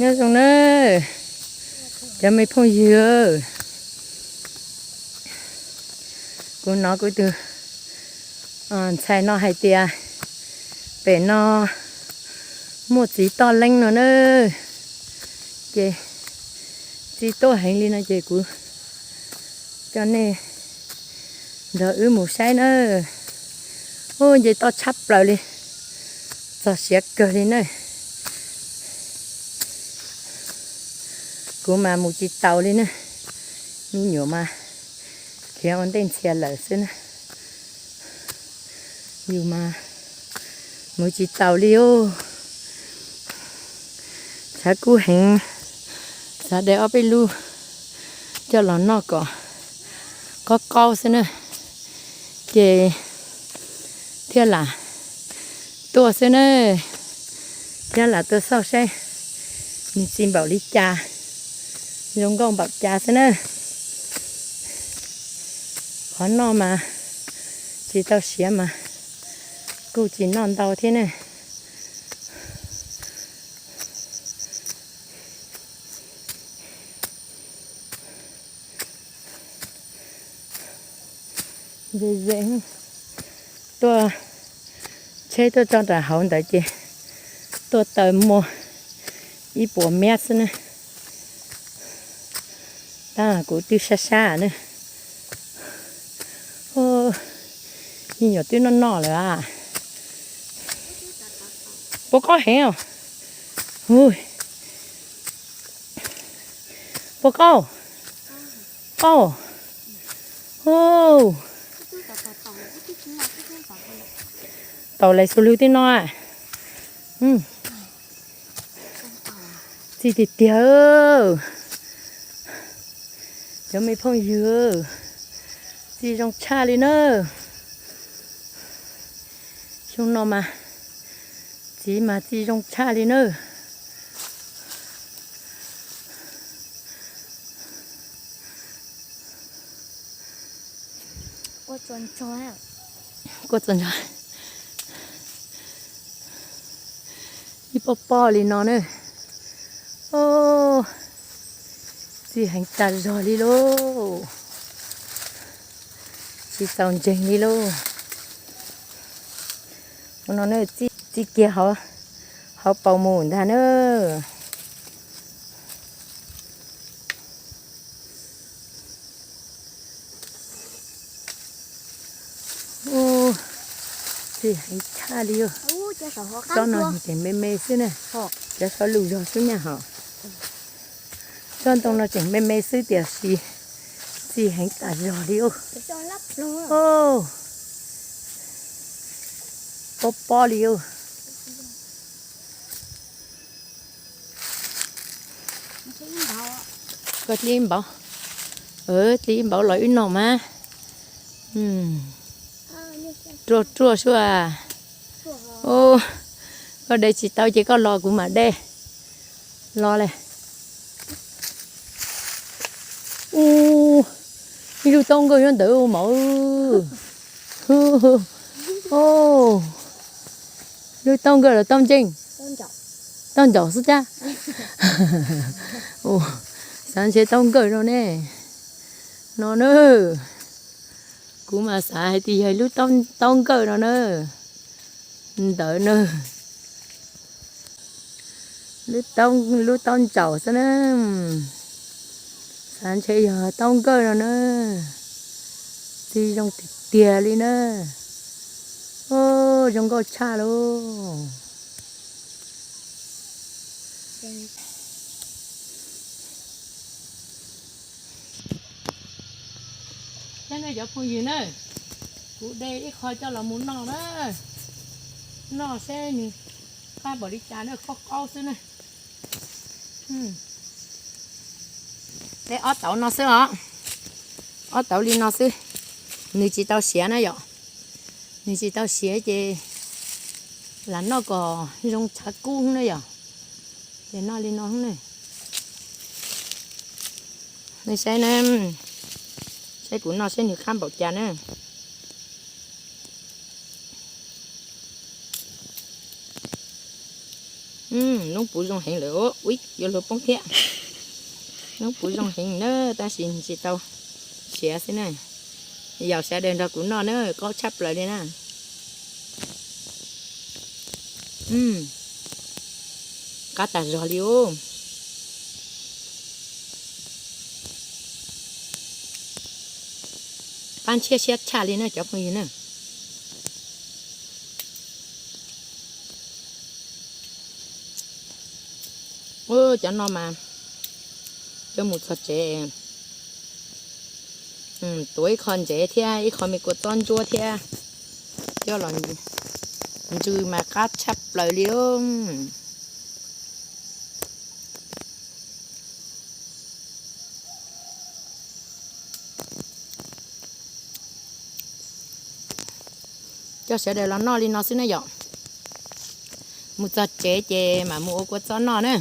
Nyob zoo na, cov me phooj ywg, kuv hnov kuv tus ntxhais no hais tias pem no muaj txiv toj leeb no na, ces txiv tuaj heev li no ces kuv coj nej nrog wb mus saib na. Ub, nce toj tshaj plaws li, txog siav kawg li na. Kuv mas mus tsis taus li na, me nyuam mas khiav ua ntej ntxhias lawm xwb na. Yus mas mus tsis taus li os. Tshav kub heev, xav de ob peb lub coj los noj kom qaub qaub xwb na, ces thiaj lam tuaj xwb na, thiaj lam tuaj xauj saib nws txi npaum li cas, zoo nkauj npaum cas xwb na. Qhov noj mas tsis tau siav mas kuj tsis noj ntau thiab ne. Ze ze, tuaj tsheb tuaj tso rau hauv ntawd ces tuaj taw muaj ib puas miab xwb na. Tab kuv twb sab sab na. Ib nyuam twb noj noj lawm a. Puas qaub heev os. Puas qaub? Qaub. Taus lais xu lug tib no. Txi tiag tiag. Cov me phooj ywg, txi zoo tshaj li na. Xyoo no mas txiv mas txi zoo tshaj li na. Kuj txog ntso ib pob pob li no na. Txi heev tas zog li lauj. Tsis txaus ntseeg li lauj. Ua no txi kiag hauv paus mus ntag na. Txi heev tshaj li. Tsob no tseem me me xwb na. Cov saum lub zog xwb nyaj hos. Tsob ntoo no tseem me me xwb tiam sis txi heev tas zog li. Pob pob li. Koj dlib npaum, dlib npaum los wb noj mas. Ruaj ruaj sua. Koj de tsis tau ces koj los kuv mam de los le. Ub, ib lub taub nkawj nyob ntawd maum. Lub taub nkawj los taub ntseej? Taub ntsaum xwb thiab. Xav ntshe taub nkawj no ne. No na, kuv mas xav hais tias yog lub taub nkawj no na. Ntawd na. Lub taub ntsaum xwb na. Xav ntshe yog taub nkawj no na. Txi zoo tiag tiag li na. Zoo nkauj tshaj lauj. Cov phooj ywg na, kuv de ib qho coj los mus noj na. Noj seb nws qab npaum li cas na, qaub qaub xwb na. De ob tauv no xwb os. Ob tauv li no xwb. Nws tsis tau siav na yom. Nws tsis tau siav ces lam noj kom zoo tshav kub na yom. Ces noj li no ne. Nej saib na, saib kuv noj seb nws qab npaum cas na. Noob puv zoo heev lawm. Ui, yuav luag poob thiab. Noob puv zoo heev na, tab sis tsis tau siav xwb na. Yaum sawv daws nrog kuv noj na, qaub tshaj plaws li na. Qab tas zog li os. Qab ntshiab siab tshaj li na cov phooj ywg na. Ub, cov no mas coj mus txog tsev, tuav ib qho ntsev thiab ib qho me kua txob ntsuab thiab coj los ntsw mas qab tshaj plaws li. Coj sawv daws los noj li no xwb na yom. Mus txog tsev ces mam mus ua kua txob noj na.